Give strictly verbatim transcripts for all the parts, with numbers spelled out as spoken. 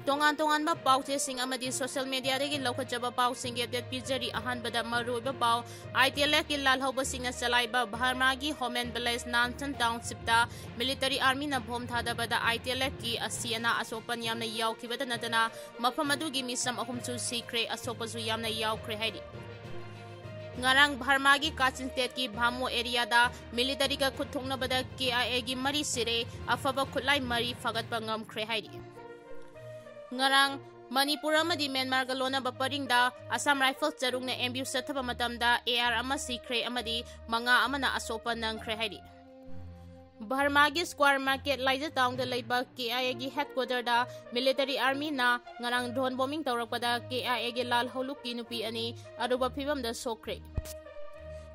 ꯇꯣꯉꯥꯟ ꯇꯣꯉꯥꯟꯕ ꯄꯥꯎꯆꯦꯁꯤꯡ ꯑꯃꯗꯤ social media ꯗꯒꯤ ꯂꯧꯈꯠꯆꯕ ꯄꯥꯎꯁꯤꯡꯒꯤ update ꯄꯤꯖꯔꯤ꯫ ꯑꯍꯥꯟꯕꯗ ꯃꯔꯨꯑꯣꯏꯕ ꯄꯥꯎ, I T L F ꯀꯤ ꯂꯥꯜꯍꯧꯕꯁꯤꯡꯅ ꯆꯂꯥꯏꯕ ꯕꯔꯃꯥꯒꯤ Homen Village Namsan Township ꯇ military army ꯅ bomb ꯊꯥꯗꯕꯗ I T L F ꯀꯤ ꯑꯁꯤ ꯑꯅꯥ ꯑꯁꯣꯛꯄꯟ ꯌꯥꯝꯅ ꯌꯥꯎꯈꯤꯕꯇ ꯅꯠꯇꯅ ꯃꯐꯝ ꯑꯗꯨꯒꯤ ꯃꯤꯆꯝ ꯑꯍꯨꯝꯁꯨ ꯁꯤꯈ꯭ꯔꯦ, ꯑꯁꯣꯛꯄꯁꯨ ꯌꯥꯝꯅ ꯌꯥꯎꯈ꯭ꯔꯦ ꯍꯥꯏꯔꯤ꯫ ꯉꯔꯥꯡ ꯕꯔꯃꯥꯒꯤ ꯀꯥꯆꯤꯟ state ꯀꯤ ꯚꯥꯃꯣ area ꯗ military ꯒ ꯈꯨꯠ ꯊꯣꯛꯅꯕꯗ K I A ꯒꯤ ꯃꯔꯤ ꯁꯤꯔꯦ, ꯑꯐꯕ ꯈꯨꯠꯂꯥꯏ ꯃꯔꯤ ꯐꯥꯒꯠꯄ ꯉꯝꯈ꯭ꯔꯦ ꯍꯥꯏꯔꯤ꯫ ꯉꯔꯥꯡ ꯃꯅꯤꯄꯨꯔ ꯑꯃꯗꯤ ꯃ꯭ꯌꯥꯟꯃꯥꯔꯒ ꯂꯣꯟꯅꯕ ꯄꯔꯤꯡꯗ Assam Rifles ꯇꯔꯨꯛꯅ ambush ꯆꯠꯊꯕ ꯃꯇꯝꯗ A R ꯑꯃ ꯁꯤꯈ꯭ꯔꯦ ꯑꯃꯗꯤ ꯃꯉꯥ ꯑꯃꯅ ꯑꯁꯣꯛꯄ ꯅꯪꯈ꯭ꯔꯦ ꯍꯥꯏꯔꯤ꯫ ꯕꯔꯃꯥꯒꯤ Square Market ꯂꯥꯏꯖ town ꯗ ꯂꯩꯕ K I A ꯒꯤ headquarter ꯗ military army ꯅ ꯉꯔꯥꯡ drone bombing ꯇꯧꯔꯛꯄꯗ K I A ꯒꯤ ꯂꯥꯜꯍꯧꯂꯨꯞꯀꯤ ꯅꯨꯄꯤ ꯑꯅꯤ ꯑꯔꯨꯕ ꯐꯤꯚꯝꯗ ꯁꯣꯛꯈ꯭ꯔꯦ꯫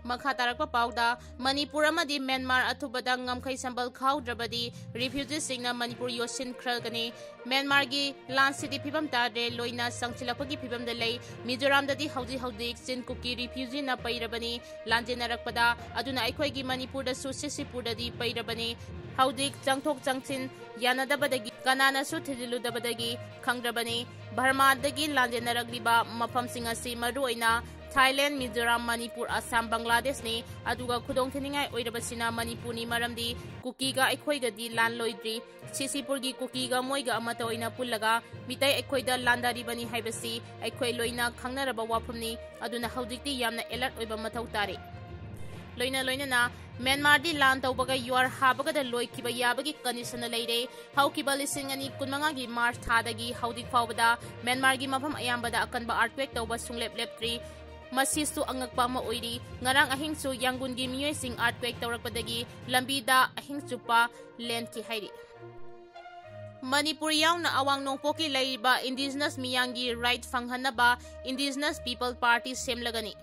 ꯃꯈꯥ ꯇꯥꯔꯛꯄ ꯄꯥꯎꯗ, ꯃꯅꯤꯄꯨꯔ ꯑꯃꯗꯤ ꯃ꯭ꯌꯥꯟꯃꯥꯔ ꯑꯊꯨꯕꯗ ꯉꯝꯈꯩ ꯁꯝꯕꯜ ꯈꯥꯎꯗ꯭ꯔꯕꯗꯤ refugee ꯁꯤꯡꯅ ꯃꯅꯤꯄꯨꯔ ꯌꯣꯠꯁꯤꯟꯈ꯭ꯔꯒꯅꯤ꯫ ꯃ꯭ꯌꯥꯟꯃꯥꯔ ꯒꯤ ꯂꯥꯟꯁꯤꯗꯤ ꯐꯤꯚꯝ ꯇꯥꯗ꯭ꯔꯦ, ꯂꯣꯏꯅ ꯆꯪꯁꯤꯜꯂꯛꯄꯒꯤ ꯐꯤꯚꯝꯗ ꯂꯩ꯫ ꯃꯤꯖꯣꯔꯥꯝꯗꯗꯤ ꯍꯧꯖꯤꯛ ꯍꯧꯖꯤꯛ ꯆꯤꯟ ꯀꯨꯀꯤ refugee ꯅ ꯄꯩꯔꯕꯅꯤ꯫ ꯂꯥꯟꯖꯦꯟꯅꯔꯛꯄꯗ ꯑꯗꯨꯅ ꯑꯩꯈꯣꯏꯒꯤ ꯃꯅꯤꯄꯨꯔꯗꯁꯨ ꯁꯤꯁꯤꯄꯨꯔꯗꯗꯤ ꯄꯩꯔꯕꯅꯤ꯫ ꯍꯧꯖꯤꯛ ꯆꯪꯊꯣꯛ ꯆꯪꯁꯤꯟ ꯌꯥꯅꯗꯕꯗꯒꯤ ꯀꯅꯥꯅꯁꯨ ꯊꯤꯖꯤꯜꯂꯨꯗꯕꯗꯒꯤ ꯈꯪꯗ꯭ꯔꯕꯅꯤ꯫ ꯕꯔꯃꯥꯗꯒꯤ ꯂꯥꯟꯖꯦꯟꯅꯔꯛꯂꯤꯕ ꯃꯐꯝꯁꯤꯡ ꯑꯁꯤ ꯃꯔꯨꯑꯣꯏꯅ ꯊꯥꯏꯂꯦꯟ, ꯃꯤꯖꯣꯔꯥꯝ, ꯃꯅꯤꯄꯨꯔ, ꯑꯁꯥꯝ, ꯕꯪꯒ꯭ꯂꯥꯗꯦꯁꯅꯤ꯫ ꯑꯗꯨꯒ ꯈꯨꯗꯣꯡꯊꯤꯅꯤꯡꯉꯥꯏ ꯑꯣꯏꯔꯕꯁꯤꯅ ꯃꯅꯤꯄꯨꯔꯅꯤ, ꯃꯔꯝꯗꯤ ꯀꯨꯀꯤꯒ ꯑꯩꯈꯣꯏꯒꯗꯤ ꯂꯥꯟ ꯂꯣꯏꯗ꯭ꯔꯤ꯫ ꯁꯤꯁꯤꯄꯨꯔꯒꯤ ꯀꯨꯀꯤꯒ ꯃꯣꯏꯒ ꯑꯃꯠꯇ ꯑꯣꯏꯅ ꯄꯨꯜꯂꯒ ꯃꯤꯇꯩ ꯑꯩꯈꯣꯏꯗ ꯂꯥꯟꯗꯥꯔꯤꯕꯅꯤ ꯍꯥꯏꯕꯁꯤ ꯑꯩꯈꯣꯏ ꯂꯣꯏꯅ ꯈꯪꯅꯔꯕ ꯋꯥꯐꯝꯅꯤ꯫ ꯑꯗꯨꯅ ꯍꯧꯖꯤꯛꯇꯤ ꯌꯥꯝꯅ alert ꯑꯣꯏꯕ ꯃꯊꯧ ꯇꯥꯔꯦ꯫ ꯂꯣꯏꯅ ꯂꯣꯏꯅꯅ ꯃ꯭ꯌꯥꯟꯃꯥꯔꯗꯤ ꯂꯥꯟ ꯇꯧꯕꯒ ꯌꯨꯍꯥꯔ ꯍꯥꯕꯒꯗ ꯂꯣꯏꯈꯤꯕ ꯌꯥꯕꯒꯤ condition ꯗ ꯂꯩꯔꯦ꯫ ꯍꯧꯈꯤꯕ ꯂꯤꯁꯤꯡ ꯑꯅꯤ ꯀꯨꯟꯃꯉꯥꯒꯤ March ꯊꯥꯗꯒꯤ ꯍꯧꯖꯤꯛ ꯐꯥꯎꯕꯗ ꯃ꯭ꯌꯥꯟꯃꯥꯔꯒꯤ ꯃꯐꯝ ꯑꯌꯥꯝꯕꯗ ꯑꯀꯟꯕ earthquake ꯇꯧꯕ ꯁꯨꯡꯂꯦꯞ ꯂꯦꯞꯇ꯭ꯔꯤ꯫ ꯃꯁꯤꯁꯨ ꯑꯉꯛꯄ ꯑꯃ ꯑꯣꯏꯔꯤ꯫ ꯉꯔꯥꯡ ꯑꯍꯤꯡꯁꯨ ꯌꯥꯡꯒꯨꯟꯒꯤ ꯃꯤꯑꯣꯏꯁꯤꯡ earthquake ꯇꯧꯔꯛꯄꯗꯒꯤ ꯂꯝꯕꯤꯗ ꯑꯍꯤꯡ ꯆꯨꯞꯄ ꯂꯦꯟꯈꯤ ꯍꯥꯏꯔꯤ꯫ ꯃꯅꯤꯄꯨꯔ ꯌꯥꯎꯅ ꯑꯋꯥꯡ ꯅꯣꯡꯄꯣꯛꯀꯤ ꯂꯩꯔꯤꯕ indigenous ꯃꯤꯌꯥꯝꯒꯤ right ꯐꯪꯍꯟꯅꯕ indigenous people party ꯁꯦꯝꯂꯒꯅꯤ꯫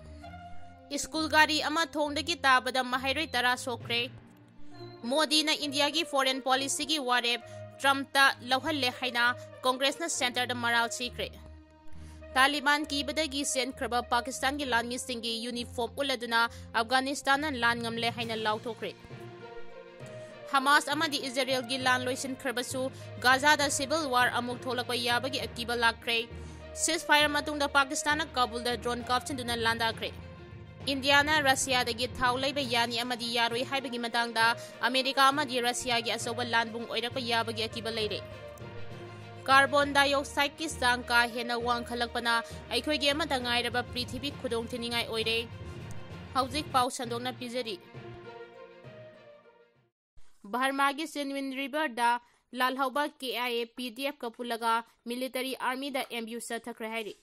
ꯁ꯭ꯀꯨꯜ ꯒꯥꯔꯤ ꯑꯃ ꯊꯣꯡꯗꯒꯤ ꯇꯥꯕꯗ ꯃꯍꯩꯔꯣꯏ ꯇꯔꯥ ꯁꯣꯛꯈ꯭ꯔꯦ꯫ ꯃꯣꯗꯤꯅ ꯏꯟꯗꯤꯌꯥꯒꯤ foreign policy ꯒꯤ ꯋꯥꯔꯦꯞ ꯇ꯭ꯔꯝꯞꯇ ꯂꯧꯍꯜꯂꯦ ꯍꯥꯏꯅ ꯀꯣꯡꯒ꯭ꯔꯦꯁꯅ centre ꯗ ꯃꯔꯥꯜ ꯁꯤꯈ꯭ꯔꯦ꯫ ꯇꯥꯂꯤꯕꯥꯟ ꯀꯤꯕꯗꯒꯤ ꯆꯦꯟꯈ꯭ꯔꯕ ꯄꯥꯀꯤꯁꯇꯥꯟꯒꯤ ꯂꯥꯟꯃꯤꯁꯤꯡꯒꯤ uniform ꯎꯠꯂꯗꯨꯅ ꯑꯐꯒꯥꯅꯤꯁꯇꯥꯟꯅ ꯂꯥꯟ ꯉꯝꯂꯦ ꯍꯥꯏꯅ ꯂꯥꯎꯊꯣꯛꯈ꯭ꯔꯦ꯫ ꯍꯃꯥꯁ ꯑꯃꯗꯤ ꯏꯖꯔꯦꯜꯒꯤ ꯂꯥꯟ ꯂꯣꯏꯁꯤꯟꯈ꯭ꯔꯕꯁꯨ, ꯒꯥꯖꯥꯗ civil war ꯑꯃꯨꯛ ꯊꯣꯛꯂꯛꯄ ꯌꯥꯕꯒꯤ ꯑꯀꯤꯕ ꯂꯥꯛꯈ꯭ꯔꯦ꯫ Ceasefire ꯃꯇꯨꯡꯗ ꯄꯥꯀꯤꯁꯇꯥꯟꯅ ꯀꯥꯕꯨꯜꯗ drone ꯀꯥꯞꯁꯤꯟꯗꯨꯅ ꯂꯥꯟꯗꯥꯈ꯭ꯔꯦ꯫ ꯏꯟꯗꯤꯌꯥꯅ ꯔꯁꯤꯌꯥꯗꯒꯤ ꯊꯥꯎ ꯂꯩꯕ ꯌꯥꯅꯤ ꯑꯃꯗꯤ ꯌꯥꯔꯣꯏ ꯍꯥꯏꯕꯒꯤ ꯃꯇꯥꯡꯗ ꯑꯃꯦꯔꯤꯀꯥ ꯑꯃꯗꯤ ꯔꯁꯤꯌꯥꯒꯤ ꯑꯆꯧꯕ ꯂꯥꯟꯕꯨꯡ ꯑꯣꯏꯔꯛꯄ ꯌꯥꯕꯒꯤ ꯑꯀꯤꯕ ꯂꯩꯔꯦ꯫ Carbon dioxideꯀꯤ ꯆꯥꯡ ꯀꯥ ꯍꯦꯟꯅ ꯋꯥꯡꯈꯠꯂꯛꯄꯅ ꯑꯩꯈꯣꯏꯒꯤ ꯑꯃꯠꯇ ꯉꯥꯏꯔꯕ ꯄ꯭ꯔꯤꯊꯤꯕꯤ ꯈꯨꯗꯣꯡꯊꯤꯅꯤꯡꯉꯥꯏ ꯑꯣꯏꯔꯦ꯫ ꯍꯧꯖꯤꯛ ꯄꯥꯎ ꯁꯟꯗꯣꯛꯅ ꯄꯤꯖꯔꯤ꯫ ꯕꯔꯃꯥꯒꯤ ꯆꯤꯟꯋꯤꯟ ꯔꯤꯚꯔꯗ ꯂꯥꯜꯍꯧꯕ KIA PDFꯀ ꯄꯨꯜꯂꯒ military armyꯗ ambush ꯆꯠꯊꯈ꯭ꯔꯦ ꯍꯥꯏꯔꯤ꯫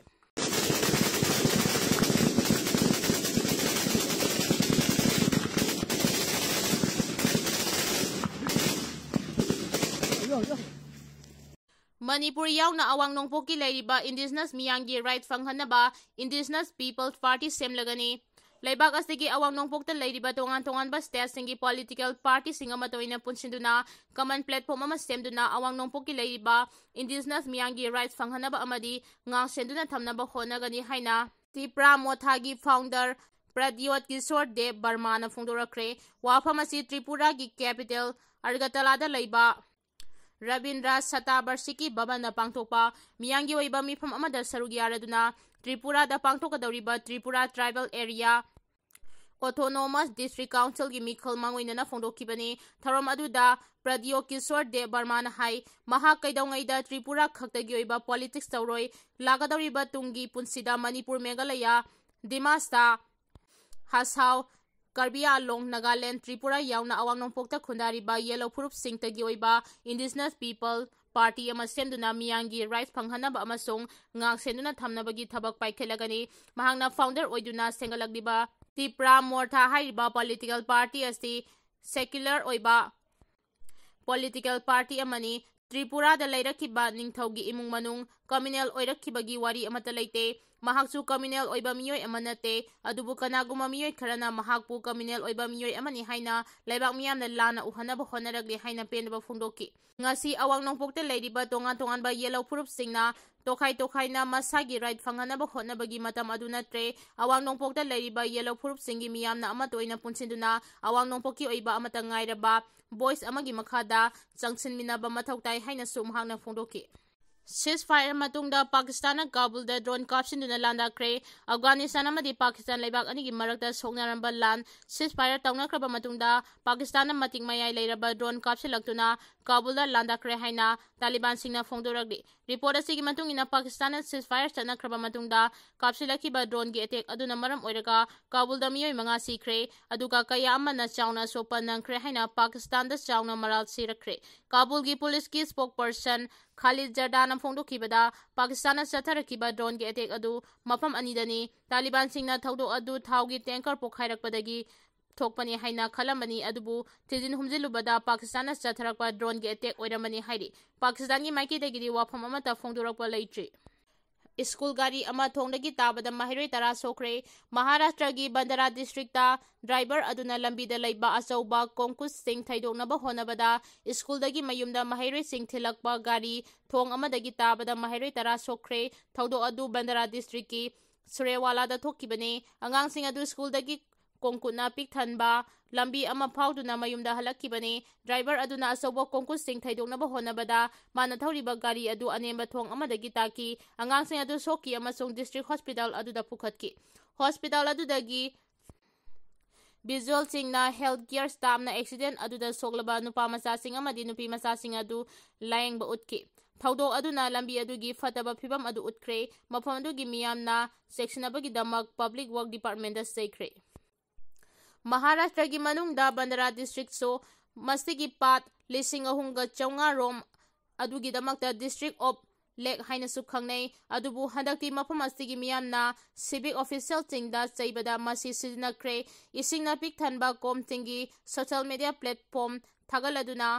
ꯃꯅꯤꯄꯨꯔ ꯌꯥꯎꯅ ꯑꯋꯥꯡ ꯅꯣꯡꯄꯣꯛꯀꯤ ꯂꯩꯔꯤꯕ indigenous ꯃꯤꯌꯥꯝꯒꯤ right ꯐꯪꯍꯟꯅꯕ indigenous people's party ꯁꯦꯝꯂꯒꯅꯤ꯫ ꯂꯩꯕꯥꯛ ꯑꯁꯤꯒꯤ ꯑꯋꯥꯡ ꯅꯣꯡꯄꯣꯛꯇ ꯂꯩꯔꯤꯕ ꯇꯣꯉꯥꯟ ꯇꯣꯉꯥꯟꯕ stateꯁꯤꯡꯒꯤ political partyꯁꯤꯡ ꯑꯃꯠꯇ ꯑꯣꯏꯅ ꯄꯨꯟꯁꯤꯟꯗꯨꯅ common platform ꯑꯃ ꯁꯦꯝꯗꯨꯅ ꯑꯋꯥꯡ ꯅꯣꯡꯄꯣꯛꯀꯤ ꯂꯩꯔꯤꯕ indigenous ꯃꯤꯌꯥꯝꯒꯤ right ꯐꯪꯍꯟꯅꯕ ꯑꯃꯗꯤ ꯉꯥꯛꯁꯦꯟꯗꯨꯅ ꯊꯝꯅꯕ ꯍꯣꯠꯅꯒꯅꯤ ꯍꯥꯏꯅ ꯇꯤꯄ꯭ꯔꯥ ꯃꯣꯊꯥꯒꯤ founder ꯄ꯭ꯔꯗ꯭ꯌꯣꯠ ꯀꯤꯁꯣꯔ ꯗꯦꯕ ꯕꯔꯃꯥꯅ ꯐꯣꯡꯗꯣꯔꯛꯈ꯭ꯔꯦ꯫ ꯋꯥꯐꯝ ꯑꯁꯤ ꯇ꯭ꯔꯤꯄꯨꯔꯥꯒꯤ capital ꯑꯒꯔꯇꯂꯥꯗ ꯂꯩꯕ ꯔꯕꯤꯟꯗ꯭ꯔ ꯁꯇꯥꯕꯔꯁꯤꯀꯤ ꯚꯕꯟꯗ ꯄꯥꯡꯊꯣꯛꯄ ꯃꯤꯌꯥꯝꯒꯤ ꯑꯣꯏꯕ ꯃꯤꯐꯝ ꯑꯃꯗ ꯁꯔꯨꯛ ꯌꯥꯔꯗꯨꯅ ꯇ꯭ꯔꯤꯄꯨꯔꯥꯗ ꯄꯥꯡꯊꯣꯛꯀꯗꯧꯔꯤꯕ Tripura Tribal Area Autonomous District Councilꯒꯤ ꯃꯤꯈꯜ ꯃꯥꯡꯑꯣꯏꯅꯅ ꯐꯣꯡꯗꯣꯛꯈꯤꯕꯅꯤ꯫ ꯊꯧꯔꯝ ꯑꯗꯨꯗ ꯄ꯭ꯔꯗ꯭ꯌꯣ ꯀꯤꯁꯣꯔ ꯗꯦꯕ ꯕꯔꯃꯥꯅ ꯍꯥꯏ, ꯃꯍꯥꯛ ꯀꯩꯗꯧꯉꯩꯗ ꯇ꯭ꯔꯤꯄꯨꯔꯥ ꯈꯛꯇꯒꯤ ꯑꯣꯏꯕ politics ꯇꯧꯔꯣꯏ, ꯂꯥꯛꯀꯗꯧꯔꯤꯕ ꯇꯨꯡꯒꯤ ꯄꯨꯟꯁꯤꯗ ꯃꯅꯤꯄꯨꯔ, ꯃꯦꯘꯥꯂꯌꯥ, ꯗꯤꯃꯥꯁꯥ, ꯍꯥꯁꯥꯎ, ꯀꯔꯕꯤ ꯑꯥꯡꯂꯣꯡ, ꯅꯥꯒꯥꯂꯦꯟ, ꯇ꯭ꯔꯤꯄꯨꯔꯥ ꯌꯥꯎꯅ ꯑꯋꯥꯡ ꯅꯣꯡꯄꯣꯛꯇ ꯈꯨꯟꯗꯥꯔꯤꯕ ꯌꯦꯜꯂꯧ ꯐꯨꯔꯨꯞꯁꯤꯡꯇꯒꯤ ꯑꯣꯏꯕ indigenous people party ꯑꯃ ꯁꯦꯝꯗꯨꯅ ꯃꯤꯌꯥꯝꯒꯤ right ꯐꯪꯍꯟꯅꯕ ꯑꯃꯁꯨꯡ ꯉꯥꯛꯁꯦꯟꯗꯨꯅ ꯊꯝꯅꯕꯒꯤ ꯊꯕꯛ ꯄꯥꯏꯈꯠꯂꯒꯅꯤ꯫ ꯃꯍꯥꯛꯅ founder ꯑꯣꯏꯗꯨꯅ ꯁꯦꯝꯒꯠꯂꯛꯂꯤꯕ ꯇꯤꯄ꯭ꯔꯥ ꯃꯣꯔꯊꯥ ꯍꯥꯏꯔꯤꯕ political party ꯑꯁꯤ secular ꯑꯣꯏꯕ political party ꯑꯃꯅꯤ꯫ ꯇ꯭ꯔꯤꯄꯨꯔꯥꯗ ꯂꯩꯔꯛꯈꯤꯕ ꯅꯤꯡꯊꯧꯒꯤ ꯏꯃꯨꯡ ꯃꯅꯨꯡ communal ꯑꯣꯏꯔꯛꯈꯤꯕꯒꯤ ꯋꯥꯔꯤ ꯑꯃꯠꯇ ꯂꯩꯇꯦ꯫ ꯃꯍꯥꯛꯁꯨ communal ꯑꯣꯏꯕ ꯃꯤꯑꯣꯏ ꯑꯃ ꯅꯠꯇꯦ, ꯑꯗꯨꯕꯨ ꯀꯅꯥꯒꯨꯝꯕ ꯃꯤꯑꯣꯏ ꯈꯔꯅ ꯃꯍꯥꯛꯄꯨ communal ꯑꯣꯏꯕ ꯃꯤꯑꯣꯏ ꯑꯃꯅꯤ ꯍꯥꯏꯅ ꯂꯩꯕꯥꯛ ꯃꯤꯌꯥꯝꯅ ꯂꯥꯟꯅ ꯎꯍꯟꯅꯕ ꯍꯣꯠꯅꯔꯛꯂꯤ ꯍꯥꯏꯅ ꯄꯦꯟꯗꯕ ꯐꯣꯡꯗꯣꯛꯈꯤ꯫ ꯉꯁꯤ ꯑꯋꯥꯡ ꯅꯣꯡꯄꯣꯛꯇ ꯂꯩꯔꯤꯕ ꯇꯣꯉꯥꯟ ꯇꯣꯉꯥꯟꯕ ꯌꯦꯜꯂꯧ ꯐꯨꯔꯨꯞꯁꯤꯡꯅ ꯇꯣꯈꯥꯏ ꯇꯣꯈꯥꯏꯅ ꯃꯁꯥꯒꯤ right ꯐꯪꯍꯟꯅꯕ ꯍꯣꯠꯅꯕꯒꯤ ꯃꯇꯝ ꯑꯗꯨ ꯅꯠꯇ꯭ꯔꯦ꯫ ꯑꯋꯥꯡ ꯅꯣꯡꯄꯣꯛꯇ ꯂꯩꯔꯤꯕ ꯌꯦꯜꯂꯧ ꯐꯨꯔꯨꯞꯁꯤꯡꯒꯤ ꯃꯤꯌꯥꯝꯅ ꯑꯃꯠꯇ ꯑꯣꯏꯅ ꯄꯨꯟꯁꯤꯟꯗꯨꯅ ꯑꯋꯥꯡ ꯅꯣꯡꯄꯣꯛꯀꯤ ꯑꯣꯏꯕ ꯑꯃꯠꯇ ꯉꯥꯏꯔꯕ ꯚꯣꯏꯁ ꯑꯃꯒꯤ ꯃꯈꯥꯗ ꯆꯪꯁꯤꯟꯃꯤꯟꯅꯕ ꯃꯊꯧ ꯇꯥꯏ ꯍꯥꯏꯅꯁꯨ ꯃꯍꯥꯛꯅ ꯐꯣꯡꯗꯣꯛꯈꯤ꯫ ꯁꯤꯖ ꯐꯥꯌꯔ ꯃꯇꯨꯡꯗ ꯄꯥꯀꯤꯁꯇꯥꯟꯅ ꯀꯥꯕꯨꯜꯗ ꯗ꯭ꯔꯣꯟ ꯀꯥꯞꯁꯤꯟꯗꯨꯅ ꯂꯥꯟꯗꯥꯈ꯭ꯔꯦ꯫ ꯑꯐꯒꯥꯅꯤꯁꯇꯥꯟ ꯑꯃꯗꯤ ꯄꯥꯀꯤꯁꯇꯥꯟ ꯂꯩꯕꯥꯛ ꯑꯅꯤꯒꯤ ꯃꯔꯛꯇ ꯁꯣꯛꯅꯔꯝꯕ ꯂꯥꯟ ꯁꯤꯖ ꯐꯥꯌꯔ ꯇꯧꯅꯈ꯭ꯔꯕ ꯃꯇꯨꯡꯗ ꯄꯥꯀꯤꯁꯇꯥꯟꯅ ꯃꯇꯤꯛ ꯃꯌꯥꯏ ꯂꯩꯔꯕ ꯗ꯭ꯔꯣꯟ ꯀꯥꯞꯁꯤꯜꯂꯛꯇꯨꯅ ꯀꯥꯕꯨꯜꯗ ꯂꯥꯟꯗꯥꯈ꯭ꯔꯦ ꯍꯥꯏꯅ ꯇꯥꯂꯤꯕꯥꯟꯁꯤꯡꯅ ꯐꯣꯡꯗꯣꯔꯛꯂꯤ꯫ ꯔꯤꯄꯣꯔꯠ ꯑꯁꯤꯒꯤ ꯃꯇꯨꯡ ꯏꯟꯅ ꯄꯥꯀꯤꯁꯇꯥꯟꯅ ꯁꯤꯖ ꯐꯥꯌꯔ ꯆꯠꯅꯈ꯭ꯔꯕ ꯃꯇꯨꯡꯗ ꯀꯥꯞꯁꯤꯜꯂꯛꯈꯤꯕ ꯗ꯭ꯔꯣꯟꯒꯤ ꯑꯦꯇꯦꯛ ꯑꯗꯨꯅ ꯃꯔꯝ ꯑꯣꯏꯔꯒ ꯀꯥꯕꯨꯜꯗ ꯃꯤꯑꯣꯏ ꯃꯉꯥ ꯁꯤꯈ꯭ꯔꯦ, ꯑꯗꯨꯒ ꯀꯌꯥ ꯑꯃꯅ ꯆꯥꯎꯅ ꯑꯁꯣꯛꯄ ꯅꯪꯈ꯭ꯔꯦ ꯍꯥꯏꯅ ꯄꯥꯀꯤꯁꯇꯥꯟꯗ ꯆꯥꯎꯅ ꯃꯔꯥꯜ ꯁꯤꯔꯛꯈ꯭ꯔꯦ꯫ ꯀꯥꯕꯨꯜꯒꯤ ꯄꯨꯂꯤꯁꯀꯤ ꯁ꯭ꯄꯣꯛꯄꯔꯁꯟ ꯈꯥꯂꯤꯗ ꯖꯔꯗꯥꯅ ꯐꯣꯡꯗꯣꯛꯈꯤꯕꯗ, ꯄꯥꯀꯤꯁꯇꯥꯟꯅ ꯆꯠꯊꯔꯛꯈꯤꯕ ꯗ꯭ꯔꯣꯟꯒꯤ ꯑꯦꯇꯦꯛ ꯑꯗꯨ ꯃꯐꯝ ꯑꯅꯤꯗꯅꯤ꯫ ꯇꯥꯂꯤꯕꯥꯟꯁꯤꯡꯅ ꯊꯧꯗꯣꯛ ꯑꯗꯨ ꯊꯥꯎꯒꯤ ꯇꯦꯡꯀꯔ ꯄꯣꯈꯥꯏꯔꯛꯄꯗꯒꯤ ꯊꯣꯛꯄꯅꯤ ꯍꯥꯏꯅ ꯈꯜꯂꯝꯕꯅꯤ, ꯑꯗꯨꯕꯨ ꯊꯤꯖꯤꯟ ꯍꯨꯝꯖꯤꯜꯂꯨꯕꯗ ꯄꯥꯀꯤꯁꯇꯥꯟꯅ ꯆꯠꯊꯔꯛꯄ ꯗ꯭ꯔꯣꯟꯒꯤ ꯑꯦꯇꯦꯛ ꯑꯣꯏꯔꯝꯕꯅꯤ ꯍꯥꯏꯔꯤ꯫ ꯄꯥꯀꯤꯁꯇꯥꯟꯒꯤ ꯃꯥꯏꯀꯩꯗꯒꯤꯗꯤ ꯋꯥꯐꯝ ꯑꯃꯠꯇ ꯐꯣꯡꯗꯣꯔꯛꯄ ꯂꯩꯇ꯭ꯔꯤ꯫ ꯁ꯭ꯀꯨꯜ ꯒꯥꯔꯤ ꯑꯃ ꯊꯣꯡꯗꯒꯤ ꯇꯥꯕꯗ ꯃꯍꯩꯔꯣꯏ ꯇꯔꯥ ꯁꯣꯛꯈ꯭ꯔꯦ꯫ ꯃꯍꯥꯔꯥꯁꯇ꯭ꯔꯒꯤ ꯕꯟꯗꯥꯔꯥ ꯗꯤꯁꯇ꯭ꯔꯤꯛꯇ ꯗ꯭ꯔꯥꯏꯚꯔ ꯑꯗꯨꯅ ꯂꯝꯕꯤꯗ ꯂꯩꯕ ꯑꯆꯧꯕ ꯀꯣꯡꯀꯨꯠꯁꯤꯡ ꯊꯩꯗꯣꯛꯅꯕ ꯍꯣꯠꯅꯕꯗ ꯁ꯭ꯀꯨꯜꯗꯒꯤ ꯃꯌꯨꯝꯗ ꯃꯍꯩꯔꯣꯏꯁꯤꯡ ꯊꯤꯜꯂꯛꯄ ꯒꯥꯔꯤ ꯊꯣꯡ ꯑꯃꯗꯒꯤ ꯇꯥꯕꯗ ꯃꯍꯩꯔꯣꯏ ꯇꯔꯥ ꯁꯣꯛꯈ꯭ꯔꯦ꯫ ꯊꯧꯗꯣꯛ ꯑꯗꯨ ꯕꯟꯗꯥꯔꯥ ꯗꯤꯁꯇ꯭ꯔꯤꯛꯀꯤ ꯁꯨꯔꯦꯋꯥꯂꯥꯗ ꯊꯣꯛꯈꯤꯕꯅꯤ꯫ ꯑꯉꯥꯡꯁꯤꯡ ꯑꯗꯨ ꯁ꯭ꯀꯨꯜꯗꯒꯤ ꯀꯣꯡꯀꯨꯠꯅ ꯄꯤꯛ ꯊꯟꯕ ꯂꯝꯕꯤ ꯑꯃ ꯐꯥꯎꯗꯨꯅ ꯃꯌꯨꯝꯗ ꯍꯜꯂꯛꯈꯤꯕꯅꯤ꯫ ꯗ꯭ꯔꯥꯏꯚꯔ ꯑꯗꯨꯅ ꯑꯆꯧꯕ ꯀꯣꯡꯀꯨꯠꯁꯤꯡ ꯊꯩꯗꯣꯛꯅꯕ ꯍꯣꯠꯅꯕꯗ ꯃꯥꯅ ꯊꯧꯔꯤꯕ ꯒꯥꯔꯤ ꯑꯗꯨ ꯑꯅꯦꯝꯕ ꯊꯣꯡ ꯑꯃꯗꯒꯤ ꯇꯥꯈꯤ꯫ ꯑꯉꯥꯡꯁꯤꯡ ꯑꯗꯨ ꯁꯣꯛꯈꯤ ꯑꯃꯁꯨꯡ ꯗꯤꯁꯇ꯭ꯔꯤꯛ ꯍꯣꯁꯄꯤꯇꯥꯜ ꯑꯗꯨꯗ ꯄꯨꯈꯠꯈꯤ꯫ ꯍꯣꯁꯄꯤꯇꯥꯜ ꯑꯗꯨꯗꯒꯤ ꯚꯤꯖꯨꯑꯦꯜꯁꯤꯡꯅ ꯍꯦꯜꯊ ꯀꯤꯌꯔ ꯁ꯭ꯇꯥꯐꯅ ꯑꯦꯛꯁꯤꯗꯦꯟ ꯑꯗꯨꯗ ꯁꯣꯛꯂꯕ ꯅꯨꯄꯥ ꯃꯆꯥꯁꯤꯡ ꯑꯃꯗꯤ ꯅꯨꯄꯤ ꯃꯆꯥꯁꯤꯡ ꯑꯗꯨ ꯂꯥꯌꯦꯡꯕ ꯎꯠꯈꯤ꯫ ꯊꯧꯗꯣꯛ ꯑꯗꯨꯅ ꯂꯝꯕꯤ ꯑꯗꯨꯒꯤ ꯐꯠꯇꯕ ꯐꯤꯕꯝ ꯑꯗꯨ ꯎꯠꯈ꯭ꯔꯦ꯫ ꯃꯐꯝ ꯑꯗꯨꯒꯤ ꯃꯤꯌꯥꯝꯅ ꯆꯦꯛꯁꯤꯟꯅꯕꯒꯤꯗꯃꯛ ꯄꯕ꯭ꯂꯤꯛ ꯋꯥꯔꯛ ꯗꯤꯄꯥꯔꯠꯃꯦꯟꯗ ꯆꯩꯈ꯭ꯔꯦ꯫ ꯃꯍꯥꯔꯥꯁꯇ꯭ꯔꯒꯤ ꯃꯅꯨꯡꯗ ꯕꯟꯗꯥꯔꯥ ꯗꯤꯁꯇ꯭ꯔꯤꯛꯁꯨ ꯃꯁꯤꯒꯤ ꯄꯥꯠ ꯂꯤꯁꯤꯡ ꯑꯍꯨꯝꯒ ꯆꯥꯝꯃꯉꯥ ꯔꯣꯝ ꯑꯗꯨꯒꯤꯗꯃꯛꯇ ꯗꯤꯁꯇ꯭ꯔꯤꯛ ꯑꯣꯐ ꯂꯦꯛ ꯍꯥꯏꯅꯁꯨ ꯈꯪꯅꯩ꯫ ꯑꯗꯨꯕꯨ ꯍꯟꯗꯛꯇꯤ ꯃꯐꯝ ꯑꯁꯤꯒꯤ ꯃꯤꯌꯥꯝꯅ ꯁꯤꯚꯤꯛ ꯑꯣꯐꯤꯁꯤꯌꯦꯜꯁꯤꯡꯗ ꯆꯩꯕꯗ ꯃꯁꯤ ꯁꯤꯖꯤꯟꯅꯈ꯭ꯔꯦ꯫ ꯏꯁꯤꯡꯅ ꯄꯤꯛ ꯊꯟꯕ ꯀꯣꯝꯁꯤꯡꯒꯤ ꯁꯣꯁꯤꯌꯦꯜ ꯃꯤꯗꯤꯌꯥ ꯄ꯭ꯂꯦꯠꯐꯣꯝ ꯊꯥꯒꯠꯂꯗꯨꯅ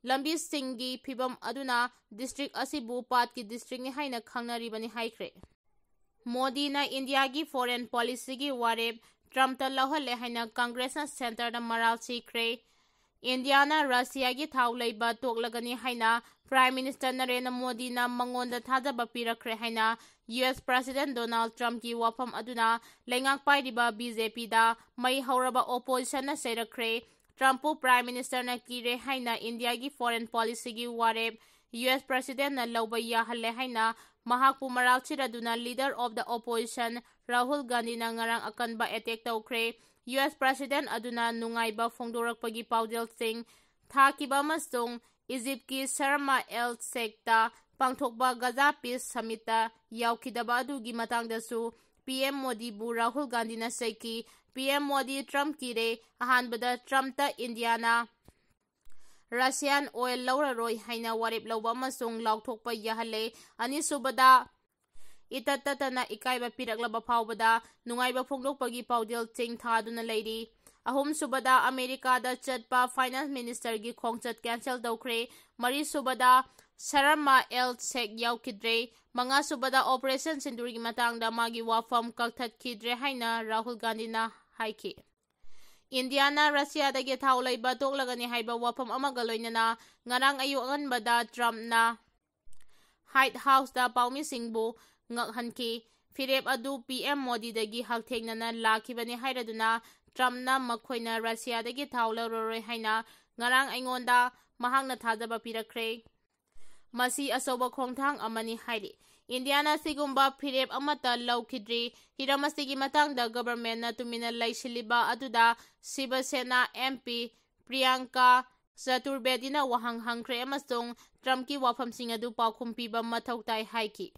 ꯂꯝꯕꯤꯁꯤꯡꯒꯤ ꯐꯤꯕꯝ ꯑꯗꯨꯅ ꯗꯤꯁꯇ꯭ꯔꯤꯛ ꯑꯁꯤꯕꯨ ꯄꯥꯠꯀꯤ ꯗꯤꯁꯇ꯭ꯔꯤꯛꯅꯤ ꯍꯥꯏꯅ ꯈꯪꯅꯔꯤꯕꯅꯤ ꯍꯥꯏꯈ꯭ꯔꯦ꯫ ꯃꯣꯗꯤꯅ ꯏꯟꯗꯤꯌꯥꯒꯤ ꯐꯣꯔꯦꯟ ꯄꯣꯂꯤꯁꯤꯒꯤ ꯋꯥꯔꯦꯞ ꯇ꯭ꯔꯝꯞꯇ ꯂꯧꯍꯜꯂꯦ ꯍꯥꯏꯅ ꯀꯪꯒ꯭ꯔꯦꯁꯅ ꯁꯦꯟꯇꯔꯗ ꯃꯔꯥꯜ ꯁꯤꯈ꯭ꯔꯦ꯫ ꯏꯟꯗꯤꯌꯥꯅ ꯔꯁꯤꯌꯥꯒꯤ ꯊꯥꯎ ꯂꯩꯕ ꯇꯣꯛꯂꯒꯅꯤ ꯍꯥꯏꯅ ꯄ꯭ꯔꯥꯏꯝ ꯃꯤꯅꯤꯁꯇꯔ ꯅꯔꯦꯟꯗ꯭ꯔ ꯃꯣꯗꯤꯅ ꯃꯉꯣꯟꯗ ꯊꯥꯖꯕ ꯄꯤꯔꯛꯈ꯭ꯔꯦ ꯍꯥꯏꯅ ꯌꯨ ꯑꯦꯁ ꯄ꯭ꯔꯁꯤꯗꯦꯟ ꯗꯣꯅꯥꯜꯗ ꯇ꯭ꯔꯝꯞꯀꯤ ꯋꯥꯐꯝ ꯑꯗꯨꯅ ꯂꯩꯉꯥꯛ ꯄꯥꯏꯔꯤꯕ ꯕꯤ ꯖꯦ ꯄꯤꯗ ꯃꯩ ꯍꯧꯔꯕ ꯑꯣꯄꯣꯖꯤꯁꯟꯅ ꯆꯩꯔꯛꯈ꯭ꯔꯦ꯫ ꯇ꯭ꯔꯝꯞꯄꯨ Prime Ministerꯅ ꯀꯤꯔꯦ ꯍꯥꯏꯅ ꯏꯟꯗꯤꯌꯥꯒꯤ foreign policyꯒꯤ ꯋꯥꯔꯦꯞ U S Presidentꯅ ꯂꯧꯕ ꯌꯥꯍꯜꯂꯦ ꯍꯥꯏꯅ ꯃꯍꯥꯛꯄꯨ ꯃꯔꯥꯜ ꯊꯤꯔꯗꯨꯅ Leader of the Opposition Rahul ꯒꯥꯟꯙꯤꯅ ꯉꯔꯥꯡ ꯑꯀꯟꯕ attack ꯇꯧꯈ꯭ꯔꯦ꯫ U S President ꯑꯗꯨꯅ ꯅꯨꯡꯉꯥꯏꯕ ꯐꯣꯡꯗꯣꯔꯛꯄꯒꯤ ꯄꯥꯎꯖꯦꯜꯁꯤꯡ ꯊꯥꯈꯤꯕ ꯑꯃꯁꯨꯡ ꯏꯖꯤꯞꯀꯤ ꯁꯔꯃ ꯑꯦꯜ ꯁꯦꯛꯇ ꯄꯥꯡꯊꯣꯛꯄ Gaza Peace Summitꯇ ꯌꯥꯎꯈꯤꯗꯕ ꯑꯗꯨꯒꯤ ꯃꯇꯥꯡꯗꯁꯨ P M ꯃꯣꯗꯤꯕꯨ ꯔꯥꯍꯨꯜ ꯒꯥꯟꯙꯤꯅ ꯆꯩꯈꯤ꯫ P M ꯃꯣꯗꯤ ꯇ꯭ꯔꯝꯞ ꯀꯤꯔꯦ꯫ ꯑꯍꯥꯟꯕꯗ ꯇ꯭ꯔꯝꯞꯇ ꯏꯟꯗꯤꯌꯥꯅ Russian oil ꯂꯧꯔꯔꯣꯏ ꯍꯥꯏꯅ ꯋꯥꯔꯦꯞ ꯂꯧꯕ ꯑꯃꯁꯨꯡ ꯂꯥꯎꯊꯣꯛꯄ ꯌꯥꯍꯜꯂꯦ꯫ ꯑꯅꯤꯁꯨꯕꯗ, ꯏꯇꯠ ꯇꯠꯇꯅ ꯏꯀꯥꯏꯕ ꯄꯤꯔꯛꯂꯕ ꯐꯥꯎꯕꯗ ꯅꯨꯡꯉꯥꯏꯕ ꯐꯣꯡꯗꯣꯛꯄꯒꯤ ꯄꯥꯎꯖꯦꯜꯁꯤꯡ ꯊꯥꯗꯨꯅ ꯂꯩꯔꯤ꯫ ꯑꯍꯨꯝꯁꯨꯕꯗ, ꯑꯃꯦꯔꯤꯀꯥꯗ ꯆꯠꯄ Finance Ministerꯒꯤ ꯈꯣꯡꯆꯠ cancel ꯇꯧꯈ꯭ꯔꯦ꯫ ꯃꯔꯤꯁꯨꯕꯗ, ꯁꯔꯃ ꯑꯦꯜ ꯁꯦꯛ ꯌꯥꯎꯈꯤꯗ꯭ꯔꯦ꯫ ꯃꯉꯥꯁꯨꯕꯗ, Operation Sindoorꯒꯤ ꯃꯇꯥꯡꯗ ꯃꯥꯒꯤ ꯋꯥꯐꯝ ꯀꯛꯊꯠꯈꯤꯗ꯭ꯔꯦ ꯍꯥꯏꯅ ꯔꯥꯍꯨꯜ ꯒꯥꯟꯙꯤꯅ ꯍꯥꯏꯈꯤ꯫ ꯏꯟꯗꯤꯌꯥꯅ ꯔꯁꯤꯌꯥꯗꯒꯤ ꯊꯥꯎ ꯂꯩꯕ ꯇꯣꯛꯂꯒꯅꯤ ꯍꯥꯏꯕ ꯋꯥꯐꯝ ꯑꯃꯒ ꯂꯣꯏꯅꯅ ꯉꯔꯥꯡ ꯑꯌꯨꯛ ꯑꯉꯟꯕꯗ ꯇ꯭ꯔꯝꯞꯅ White Houseꯇ ꯄꯥꯎꯃꯤꯁꯤꯡꯕꯨ ꯉꯛꯍꯟꯈꯤ꯫ ꯐꯤꯔꯦꯞ ꯑꯗꯨ P M ꯃꯣꯗꯤꯗꯒꯤ ꯍꯛꯊꯦꯡꯅꯅ ꯂꯥꯛꯈꯤꯕꯅꯤ ꯍꯥꯏꯔꯗꯨꯅ ꯇ꯭ꯔꯝꯞꯅ ꯃꯈꯣꯏꯅ ꯔꯁꯤꯌꯥꯗꯒꯤ ꯊꯥꯎ ꯂꯧꯔꯔꯣꯏ ꯍꯥꯏꯅ ꯉꯔꯥꯡ ꯑꯩꯉꯣꯟꯗ ꯃꯍꯥꯛꯅ ꯊꯥꯖꯕ ꯄꯤꯔꯛꯈ꯭ꯔꯦ꯫ ꯃꯁꯤ ꯑꯆꯧꯕ ꯈꯣꯡꯊꯥꯡ ꯑꯃꯅꯤ ꯍꯥꯏꯔꯤ꯫ ꯏꯟꯗꯤꯌꯥꯅ ꯁꯤꯒꯨꯝꯕ ꯐꯤꯔꯦꯞ ꯑꯃꯠꯇ ꯂꯧꯈꯤꯗ꯭ꯔꯤ꯫ ꯍꯤꯔꯝ ꯑꯁꯤꯒꯤ ꯃꯇꯥꯡꯗ governmentꯅ ꯇꯨꯃꯤꯟꯅ ꯂꯩꯁꯤꯜꯂꯤꯕ ꯑꯗꯨꯗ ꯁꯤꯕ ꯁꯦꯅꯥ M P ꯄ꯭ꯔꯤꯌꯥꯡꯀꯥ ꯆꯇꯨꯔꯕꯦꯗꯤꯅ ꯋꯥꯍꯪ ꯍꯪꯈ꯭ꯔꯦ ꯑꯃꯁꯨꯡ ꯇ꯭ꯔꯝꯞꯀꯤ ꯋꯥꯐꯝꯁꯤꯡ ꯑꯗꯨ ꯄꯥꯎꯈꯨꯝ ꯄꯤꯕ ꯃꯊꯧ ꯇꯥꯏ ꯍꯥꯏꯈꯤ꯫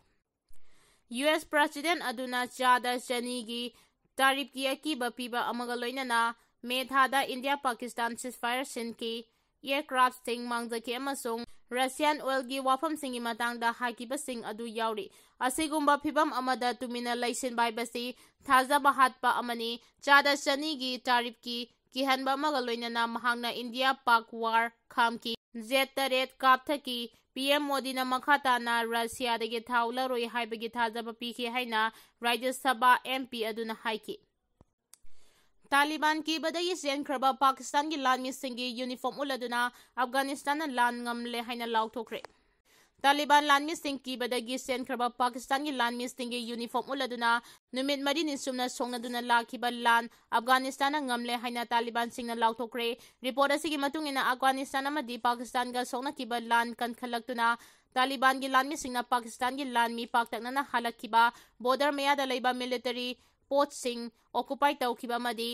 U S President ꯑꯗꯨꯅ ꯆꯥꯗ ꯆꯅꯤꯒꯤ ꯇꯥꯔꯤꯐꯀꯤ ꯑꯀꯤꯕ ꯄꯤꯕ ꯑꯃꯒ ꯂꯣꯏꯅꯅ ꯃꯦ ꯊꯥꯗ ꯏꯟꯗꯤꯌꯥ ꯄꯥꯀꯤꯁꯇꯥꯟ ceasefire ꯁꯤꯟꯈꯤ꯫ Aircraftꯁꯤꯡ ꯃꯥꯡꯖꯈꯤ ꯑꯃꯁꯨꯡ Russian oilꯒꯤ ꯋꯥꯐꯝꯁꯤꯡꯒꯤ ꯃꯇꯥꯡꯗ ꯍꯥꯏꯈꯤꯕꯁꯤꯡ ꯑꯗꯨ ꯌꯥꯎꯔꯤ꯫ ꯑꯁꯤꯒꯨꯝꯕ ꯐꯤꯚꯝ ꯑꯃꯗ ꯇꯨꯃꯤꯟꯅ ꯂꯩꯁꯤꯟꯕ ꯍꯥꯏꯕꯁꯤ ꯊꯥꯖꯕ ꯍꯥꯠꯄ ꯑꯃꯅꯤ꯫ ꯆꯥꯗ ꯆꯅꯤꯒꯤ ꯇꯥꯔꯤꯐꯀꯤ ꯀꯤꯍꯟꯕ ꯑꯃꯒ ꯂꯣꯏꯅꯅ ꯃꯍꯥꯛꯅ ꯏꯟꯗꯤꯌꯥ ꯄꯥꯛ war ꯈꯥꯝꯈꯤ꯫ Jet ꯇꯔꯦꯠ ꯀꯥꯞꯊꯈꯤ꯫ P M ꯃꯣꯗꯤꯅ ꯃꯈꯥ ꯇꯥꯅ ꯔꯁꯤꯌꯥꯗꯒꯤ ꯊꯥꯎ ꯂꯧꯔꯣꯏ ꯍꯥꯏꯕꯒꯤ ꯊꯥꯖꯕ ꯄꯤꯈꯤ ꯍꯥꯏꯅ ꯔꯥꯖ꯭ꯌ ꯁꯚꯥ M P ꯑꯗꯨꯅ ꯍꯥꯏꯈꯤ꯫ ꯇꯥꯂꯤꯕꯥꯟ ꯀꯤꯕꯗꯒꯤ ꯆꯦꯟꯈ꯭ꯔꯕ ꯄꯥꯀꯤꯁꯇꯥꯟꯒꯤ ꯂꯥꯟꯃꯤꯁꯤꯡꯒꯤ uniform ꯎꯠꯂꯗꯨꯅ ꯑꯐꯒꯥꯅꯤꯁꯇꯥꯟꯅ ꯂꯥꯟ ꯉꯝꯂꯦ ꯍꯥꯏꯅ ꯂꯥꯎꯊꯣꯛꯈ꯭ꯔꯦ꯫ ꯇꯥꯂꯤꯕꯥꯟ ꯂꯥꯟꯃꯤꯁꯤꯡ ꯀꯤꯕꯗꯒꯤ ꯆꯦꯟꯈ꯭ꯔꯕ ꯄꯥꯀꯤꯁꯇꯥꯟꯒꯤ ꯂꯥꯟꯃꯤꯁꯤꯡꯒꯤ ꯌꯨꯅꯤꯐꯣꯔꯝ ꯎꯠꯂꯗꯨꯅ ꯅꯨꯃꯤꯠ ꯃꯔꯤꯅꯤ ꯆꯨꯝꯅ ꯁꯣꯛꯅꯗꯨꯅ ꯂꯥꯛꯈꯤꯕ ꯂꯥꯟ ꯑꯐꯒꯥꯅꯤꯁꯇꯥꯟꯅ ꯉꯝꯂꯦ ꯍꯥꯏꯅ ꯇꯥꯂꯤꯕꯥꯟꯁꯤꯡꯅ ꯂꯥꯎꯊꯣꯛꯈ꯭ꯔꯦ꯫ ꯔꯤꯄꯣꯔꯠ ꯑꯁꯤꯒꯤ ꯃꯇꯨꯡ ꯏꯟꯅ ꯑꯐꯒꯥꯅꯤꯁꯇꯥꯟ ꯑꯃꯗꯤ ꯄꯥꯀꯤꯁꯇꯥꯟꯒ ꯁꯣꯛꯅꯈꯤꯕ ꯂꯥꯟ ꯀꯟꯈꯠꯂꯛꯇꯨꯅ ꯇꯥꯂꯤꯕꯥꯟꯒꯤ ꯂꯥꯟꯃꯤꯁꯤꯡꯅ ꯄꯥꯀꯤꯁꯇꯥꯟꯒꯤ ꯂꯥꯟꯃꯤ ꯄꯥꯛꯇꯛꯅꯅ ꯍꯜꯂꯛꯈꯤꯕ ꯕꯣꯔꯗꯔ ꯃꯌꯥꯗ ꯂꯩꯕ ꯃꯤꯂꯤꯇꯔꯤ ꯄꯣꯁ꯭ꯠꯁꯤꯡ ꯑꯣꯀꯨꯄꯥꯏ ꯇꯧꯈꯤꯕ ꯑꯃꯗꯤ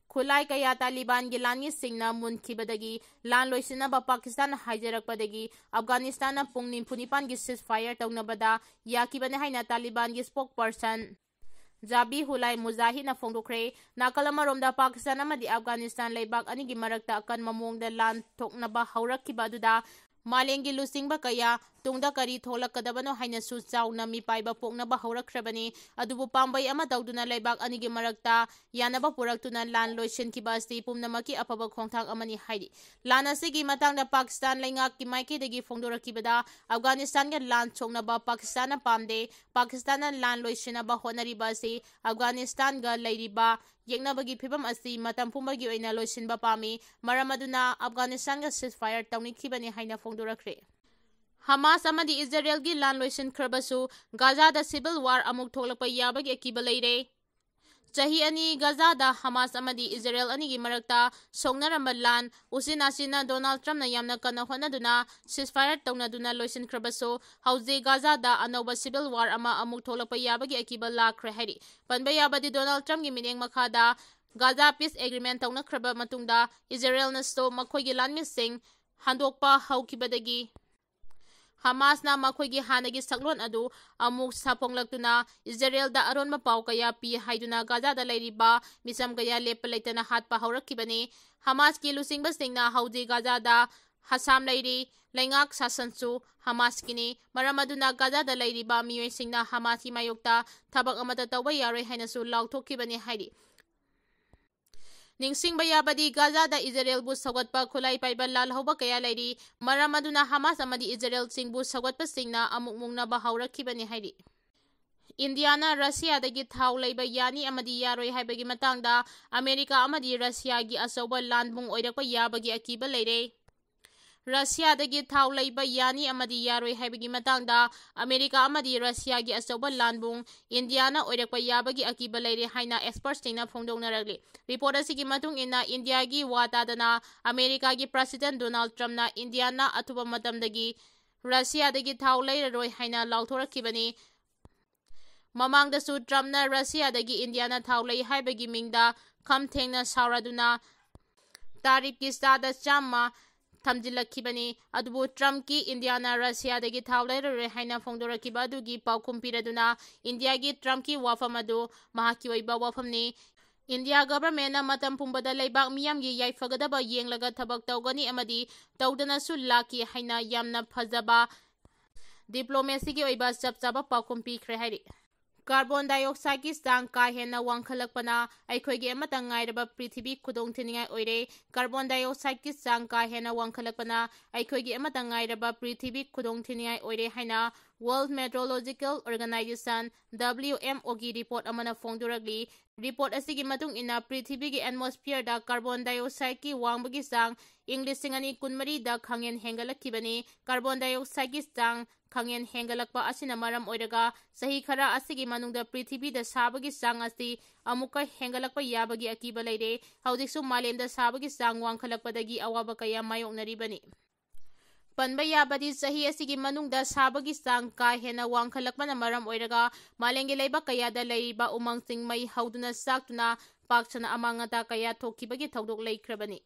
ꯈꯨꯠꯂꯥꯏ ꯀꯌꯥ ꯇꯥꯂꯤꯕꯥꯟꯒꯤ ꯂꯥꯟꯃꯤꯁꯤꯡꯅ ꯃꯨꯟꯈꯤꯕꯗꯒꯤ ꯂꯥꯟ ꯂꯣꯏꯁꯤꯟꯅꯕ ꯄꯥꯀꯤꯁꯇꯥꯟꯅ ꯍꯥꯏꯖꯔꯛꯄꯗꯒꯤ ꯑꯐꯒꯥꯅꯤꯁꯇꯥꯟꯅ ꯄꯨꯡ ꯅꯤꯐꯨ ꯅꯤꯄꯥꯟꯒꯤ ceasefire ꯇꯧꯅꯕꯗ ꯌꯥꯈꯤꯕꯅꯤ ꯍꯥꯏꯅ ꯇꯥꯂꯤꯕꯥꯟꯒꯤ spokesperson ꯖꯥꯕꯤ ꯍꯨꯂꯥꯏ ꯃꯨꯖꯥꯍꯤꯗꯅ ꯐꯣꯡꯗꯣꯛꯈ꯭ꯔꯦ꯫ ꯅꯥꯀꯜ ꯑꯃꯔꯣꯝꯗ ꯄꯥꯀꯤꯁꯇꯥꯟ ꯑꯃꯗꯤ ꯑꯐꯒꯥꯅꯤꯁꯇꯥꯟ ꯂꯩꯕꯥꯛ ꯑꯅꯤꯒꯤ ꯃꯔꯛꯇ ꯑꯀꯟꯕ ꯃꯑꯣꯡꯗ ꯂꯥꯟ ꯊꯣꯛꯅꯕ ꯍꯧꯔꯛꯈꯤꯕ ꯑꯗꯨꯗ ꯃꯥꯂꯦꯝꯒꯤ ꯂꯨꯆꯤꯡꯕ ꯀꯌꯥ ꯇꯨꯡꯗ ꯀꯔꯤ ꯊꯣꯛꯂꯛꯀꯗꯕꯅꯣ ꯍꯥꯏꯅꯁꯨ ꯆꯥꯎꯅ ꯃꯤꯄꯥꯏꯕ ꯄꯣꯛꯅꯕ ꯍꯧꯔꯛꯈ꯭ꯔꯕꯅꯤ꯫ ꯑꯗꯨꯕꯨ ꯄꯥꯝꯕꯩ ꯑꯃ ꯇꯧꯗꯨꯅ ꯂꯩꯕꯥꯛ ꯑꯅꯤꯒꯤ ꯃꯔꯛꯇ ꯌꯥꯅꯕ ꯄꯨꯔꯛꯇꯨꯅ ꯂꯥꯟ ꯂꯣꯏꯁꯤꯟꯈꯤꯕ ꯑꯁꯤ ꯄꯨꯝꯅꯃꯛꯀꯤ ꯑꯐꯕ ꯈꯣꯡꯊꯥꯡ ꯑꯃꯅꯤ ꯍꯥꯏꯔꯤ꯫ ꯂꯥꯟ ꯑꯁꯤꯒꯤ ꯃꯇꯥꯡꯗ ꯄꯥꯀꯤꯁꯇꯥꯟ ꯂꯩꯉꯥꯛꯀꯤ ꯃꯥꯏꯀꯩꯗꯒꯤ ꯐꯣꯡꯗꯣꯔꯛꯈꯤꯕꯗ, ꯑꯐꯒꯥꯅꯤꯁꯇꯥꯟꯒ ꯂꯥꯟ ꯁꯣꯛꯅꯕ ꯄꯥꯀꯤꯁꯇꯥꯟꯅ ꯄꯥꯝꯗꯦ꯫ ꯄꯥꯀꯤꯁꯇꯥꯟꯅ ꯂꯥꯟ ꯂꯣꯏꯁꯤꯟꯅꯕ ꯍꯣꯠꯅꯔꯤꯕ ꯑꯁꯤ ꯑꯐꯒꯥꯅꯤꯁꯇꯥꯟꯒ ꯂꯩꯔꯤꯕ ꯌꯦꯛꯅꯕꯒꯤ ꯐꯤꯕꯝ ꯑꯁꯤ ꯃꯇꯝ ꯄꯨꯝꯕꯒꯤ ꯑꯣꯏꯅ ꯂꯣꯏꯁꯤꯟꯕ ꯄꯥꯝꯃꯤ꯫ ꯃꯔꯝ ꯑꯗꯨꯅ ꯑꯐꯒꯥꯅꯤꯁꯇꯥꯟꯒ ceasefire ꯇꯧꯅꯈꯤꯕꯅꯤ ꯍꯥꯏꯅ ꯐꯣꯡꯗꯣꯔꯛꯈ꯭ꯔꯦ꯫ ꯍꯃꯥꯁ ꯑꯃꯗꯤ ꯏꯖꯔꯦꯜꯒꯤ ꯂꯥꯟ ꯂꯣꯏꯁꯤꯟꯈ꯭ꯔꯕꯁꯨ ꯒꯥꯖꯥꯗ civil war ꯑꯃꯨꯛ ꯊꯣꯛꯂꯛꯄ ꯌꯥꯕꯒꯤ ꯑꯀꯤꯕ ꯂꯩꯔꯦ꯫ ꯆꯍꯤ ꯑꯅꯤ ꯒꯥꯖꯥꯗ ꯍꯃꯥꯁ ꯑꯃꯗꯤ ꯏꯖꯔꯦꯜ ꯑꯅꯤꯒꯤ ꯃꯔꯛꯇ ꯁꯣꯛꯅꯔꯝꯕ ꯂꯥꯟ ꯎꯆꯤꯟ ꯅꯥꯆꯤꯟꯅ ꯗꯣꯅꯥꯜꯗ ꯇ꯭ꯔꯝꯞꯅ ꯌꯥꯝꯅ ꯀꯟꯅ ꯍꯣꯠꯅꯗꯨꯅ ceasefire ꯇꯧꯅꯗꯨꯅ ꯂꯣꯏꯁꯤꯟꯈ꯭ꯔꯕꯁꯨ, ꯍꯧꯖꯤꯛ ꯒꯥꯖꯥꯗ ꯑꯅꯧꯕ civil war ꯑꯃ ꯑꯃꯨꯛ ꯊꯣꯛꯂꯛꯄ ꯌꯥꯕꯒꯤ ꯑꯀꯤꯕ ꯂꯥꯛꯈ꯭ꯔꯦ ꯍꯥꯏꯔꯤ꯫ ꯄꯟꯕ ꯌꯥꯕꯗꯤ, ꯗꯣꯅꯥꯜꯗ ꯇ꯭ꯔꯝꯞꯀꯤ ꯃꯤꯠꯌꯦꯡ ꯃꯈꯥꯗ ꯒꯥꯖꯥ peace agreement ꯇꯧꯅꯈ꯭ꯔꯕ ꯃꯇꯨꯡꯗ ꯏꯖꯔꯦꯜꯅꯁꯨ ꯃꯈꯣꯏꯒꯤ ꯂꯥꯟꯃꯤꯁꯤꯡ ꯍꯟꯗꯣꯛꯄ ꯍꯧꯈꯤꯕꯗꯒꯤ ꯍꯃꯥꯁꯅ ꯃꯈꯣꯏꯒꯤ ꯍꯥꯟꯅꯒꯤ ꯁꯛꯂꯣꯟ ꯑꯗꯨ ꯑꯃꯨꯛ ꯁꯥꯐꯣꯡꯂꯛꯇꯨꯅ ꯏꯖꯔꯦꯜꯗ ꯑꯔꯣꯟꯕ ꯄꯥꯎ ꯀꯌꯥ ꯄꯤ ꯍꯥꯏꯗꯨꯅ ꯒꯥꯖꯥꯗ ꯂꯩꯔꯤꯕ ꯃꯤꯆꯝ ꯀꯌꯥ ꯂꯦꯞꯄ ꯂꯩꯇꯅ ꯍꯥꯠꯄ ꯍꯧꯔꯛꯈꯤꯕꯅꯤ꯫ ꯍꯃꯥꯁꯀꯤ ꯂꯨꯆꯤꯡꯕꯁꯤꯡꯅ ꯍꯧꯖꯤꯛ ꯒꯥꯖꯥꯗ ꯍꯁꯥꯝ ꯂꯩꯔꯤ꯫ ꯂꯩꯉꯥꯛ ꯁꯥꯁꯟꯁꯨ ꯍꯃꯥꯁꯀꯤꯅꯤ꯫ ꯃꯔꯝ ꯑꯗꯨꯅ ꯒꯥꯖꯥꯗ ꯂꯩꯔꯤꯕ ꯃꯤꯑꯣꯏꯁꯤꯡꯅ ꯍꯃꯥꯁꯀꯤ ꯃꯥꯌꯣꯛꯇ ꯊꯕꯛ ꯑꯃꯠꯇ ꯇꯧꯕ ꯌꯥꯔꯣꯏ ꯍꯥꯏꯅꯁꯨ ꯂꯥꯎꯊꯣꯛꯈꯤꯕꯅꯤ ꯍꯥꯏꯔꯤ꯫ ꯅꯤꯡꯁꯤꯡꯕ ꯌꯥꯕꯗꯤ, ꯒꯥꯖꯥꯗ ꯏꯖꯔꯦꯜꯕꯨ ꯁꯧꯒꯠꯄ ꯈꯨꯠꯂꯥꯏ ꯄꯥꯏꯕ ꯂꯥꯜꯍꯧꯕ ꯀꯌꯥ ꯂꯩꯔꯤ꯫ ꯃꯔꯝ ꯑꯗꯨꯅ ꯍꯃꯥꯁ ꯑꯃꯗꯤ ꯏꯖꯔꯦꯜꯁꯤꯡꯕꯨ ꯁꯧꯒꯠꯄꯁꯤꯡꯅ ꯑꯃꯨꯛ ꯃꯨꯛꯅꯕ ꯍꯧꯔꯛꯈꯤꯕꯅꯤ ꯍꯥꯏꯔꯤ꯫ ꯏꯟꯗꯤꯌꯥꯅ ꯔꯁꯤꯌꯥꯗꯒꯤ ꯊꯥꯎ ꯂꯩꯕ ꯌꯥꯅꯤ ꯑꯃꯗꯤ ꯌꯥꯔꯣꯏ ꯍꯥꯏꯕꯒꯤ ꯃꯇꯥꯡꯗ ꯑꯃꯦꯔꯤꯀꯥ ꯑꯃꯗꯤ ꯔꯁꯤꯌꯥꯒꯤ ꯑꯆꯧꯕ ꯂꯥꯟꯕꯨꯡ ꯑꯣꯏꯔꯛꯄ ꯌꯥꯕꯒꯤ ꯑꯀꯤꯕ ꯂꯩꯔꯦ꯫ ꯔꯁꯤꯌꯥꯗꯒꯤ ꯊꯥꯎ ꯂꯩꯕ ꯌꯥꯅꯤ ꯑꯃꯗꯤ ꯌꯥꯔꯣꯏ ꯍꯥꯏꯕꯒꯤ ꯃꯇꯥꯡꯗ ꯑꯃꯦꯔꯤꯀꯥ ꯑꯃꯗꯤ ꯔꯁꯤꯌꯥꯒꯤ ꯑꯆꯧꯕ ꯂꯥꯟꯕꯨꯡ ꯏꯟꯗꯤꯌꯥꯅ ꯑꯣꯏꯔꯛꯄ ꯌꯥꯕꯒꯤ ꯑꯀꯤꯕ ꯂꯩꯔꯦ ꯍꯥꯏꯅ experts ꯁꯤꯡꯅ ꯐꯣꯡꯗꯣꯛꯅꯔꯛꯂꯤ꯫ Report ꯑꯁꯤꯒꯤ ꯃꯇꯨꯡ ꯏꯟꯅ, ꯏꯟꯗꯤꯌꯥꯒꯤ ꯋꯥ ꯇꯥꯗꯅ ꯑꯃꯦꯔꯤꯀꯥꯒꯤ President Donald Trump ꯅ ꯏꯟꯗꯤꯌꯥꯅ ꯑꯊꯨꯕ ꯃꯇꯝꯗꯒꯤ ꯔꯁꯤꯌꯥꯗꯒꯤ ꯊꯥꯎ ꯂꯩꯔꯔꯣꯏ ꯍꯥꯏꯅ ꯂꯥꯎꯊꯣꯔꯛꯈꯤꯕꯅꯤ꯫ ꯃꯃꯥꯡꯗꯁꯨ Trump ꯅ ꯔꯁꯤꯌꯥꯗꯒꯤ ꯏꯟꯗꯤꯌꯥꯅ ꯊꯥꯎ ꯂꯩ ꯍꯥꯏꯕꯒꯤ ꯃꯤꯡꯗ ꯈꯝ ꯊꯦꯡꯅ ꯁꯥꯎꯔꯗꯨꯅ tariff ꯀꯤ ꯆꯥꯗ ꯆꯥꯝꯃ ꯊꯝꯖꯤꯜꯂꯛꯈꯤꯕꯅꯤ꯫ ꯑꯗꯨꯕꯨ Trump ꯀꯤ ꯏꯟꯗꯤꯌꯥꯅ ꯔꯁꯤꯌꯥꯗꯒꯤ ꯊꯥꯎ ꯂꯩꯔꯔꯣꯏ ꯍꯥꯏꯅ ꯐꯣꯡꯗꯣꯔꯛꯈꯤꯕ ꯑꯗꯨꯒꯤ ꯄꯥꯎꯈꯨꯝ ꯄꯤꯔꯗꯨꯅ ꯏꯟꯗꯤꯌꯥꯒꯤ Trump ꯀꯤ ꯋꯥꯐꯝ ꯑꯗꯨ ꯃꯍꯥꯛꯀꯤ ꯑꯣꯏꯕ ꯋꯥꯐꯝꯅꯤ꯫ ꯏꯟꯗꯤꯌꯥ government ꯅ ꯃꯇꯝ ꯄꯨꯝꯕꯗ ꯂꯩꯕꯥꯛ ꯃꯤꯌꯥꯝꯒꯤ ꯌꯥꯏꯐꯒꯗꯕ ꯌꯦꯡꯂꯒ ꯊꯕꯛ ꯇꯧꯒꯅꯤ ꯑꯃꯗꯤ ꯇꯧꯗꯅꯁꯨ ꯂꯥꯛꯈꯤ ꯍꯥꯏꯅ ꯌꯥꯝꯅ ꯐꯖꯕ diplomacy ꯒꯤ ꯑꯣꯏꯕ ꯆꯞ ꯆꯥꯕ ꯄꯥꯎꯈꯨꯝ ꯄꯤꯈ꯭ꯔꯦ ꯍꯥꯏꯔꯤ꯫ Carbon dioxide ꯀꯤ ꯆꯥꯡ ꯀꯥ ꯍꯦꯟꯅ ꯋꯥꯡꯈꯠꯂꯛꯄꯅ ꯑꯩꯈꯣꯏꯒꯤ ꯑꯃꯠꯇ ꯉꯥꯏꯔꯕ ꯄ꯭ꯔꯤꯊꯤꯕꯤ ꯈꯨꯗꯣꯡ ꯊꯤꯅꯤꯡꯉꯥꯏ ꯑꯣꯏꯔꯦ꯫ Carbon dioxide ꯀꯤ ꯆꯥꯡ ꯀꯥ ꯍꯦꯟꯅ ꯋꯥꯡꯈꯠꯂꯛꯄꯅ ꯑꯩꯈꯣꯏꯒꯤ ꯑꯃꯠꯇ ꯉꯥꯏꯔꯕ ꯄ꯭ꯔꯤꯊꯤꯕꯤ ꯈꯨꯗꯣꯡ ꯊꯤꯅꯤꯡꯉꯥꯏ ꯑꯣꯏꯔꯦ ꯍꯥꯏꯅ World Meteorological Organization, W M O ꯒꯤ report ꯑꯃꯅ ꯐꯣꯡꯗꯣꯔꯛꯂꯤ꯫ Report ꯑꯁꯤꯒꯤ ꯃꯇꯨꯡ ꯏꯟꯅ, ꯄ꯭ꯔꯤꯊꯤꯕꯤꯒꯤ atmosphere ꯗ carbon dioxide ꯀꯤ ꯋꯥꯡꯕꯒꯤ ꯆꯥꯡ ꯏꯪ ꯂꯤꯁꯤꯡ ꯑꯅꯤ ꯀꯨꯟꯃꯔꯤꯗ ꯈꯪꯍꯦꯟ ꯍꯦꯟꯒꯠꯂꯛꯈꯤꯕꯅꯤ꯫ Carbon dioxide ꯀꯤ ꯆꯥꯡ ꯈꯪꯍꯦꯟ ꯍꯦꯟꯒꯠꯂꯛꯄ ꯑꯁꯤꯅ ꯃꯔꯝ ꯑꯣꯏꯔꯒ ꯆꯍꯤ ꯈꯔ ꯑꯁꯤꯒꯤ ꯃꯅꯨꯡꯗ ꯄ꯭ꯔꯤꯊꯤꯕꯤꯗ ꯁꯥꯕꯒꯤ ꯆꯥꯡ ꯑꯁꯤ ꯑꯃꯨꯛꯀ ꯍꯦꯟꯒꯠꯂꯛꯄ ꯌꯥꯕꯒꯤ ꯑꯀꯤꯕ ꯂꯩꯔꯦ꯫ ꯍꯧꯖꯤꯛꯁꯨ ꯃꯥꯂꯦꯝꯗ ꯁꯥꯕꯒꯤ ꯆꯥꯡ ꯋꯥꯡꯈꯠꯂꯛꯄꯗꯒꯤ ꯑꯋꯥꯕ ꯀꯌꯥ ꯃꯥꯌꯣꯛꯅꯔꯤꯕꯅꯤ꯫ ꯄꯟꯕ ꯌꯥꯕꯗꯤ, ꯆꯍꯤ ꯑꯁꯤꯒꯤ ꯃꯅꯨꯡꯗ ꯁꯥꯕꯒꯤ ꯆꯥꯡ ꯀꯥ ꯍꯦꯟꯅ ꯋꯥꯡꯈꯠꯂꯛꯄꯅ ꯃꯔꯝ ꯑꯣꯏꯔꯒ ꯃꯥꯂꯦꯝꯒꯤ ꯂꯩꯕꯥꯛ ꯀꯌꯥꯗ ꯂꯩꯔꯤꯕ ꯎꯃꯪꯁꯤꯡ ꯃꯩ ꯍꯧꯗꯨꯅ ꯆꯥꯛꯇꯨꯅ ꯄꯥꯛ ꯁꯟꯅ ꯑꯃꯥꯡ ꯑꯇꯥ ꯀꯌꯥ ꯊꯣꯛꯈꯤꯕꯒꯤ ꯊꯧꯗꯣꯛ ꯂꯩꯈ꯭ꯔꯕꯅꯤ꯫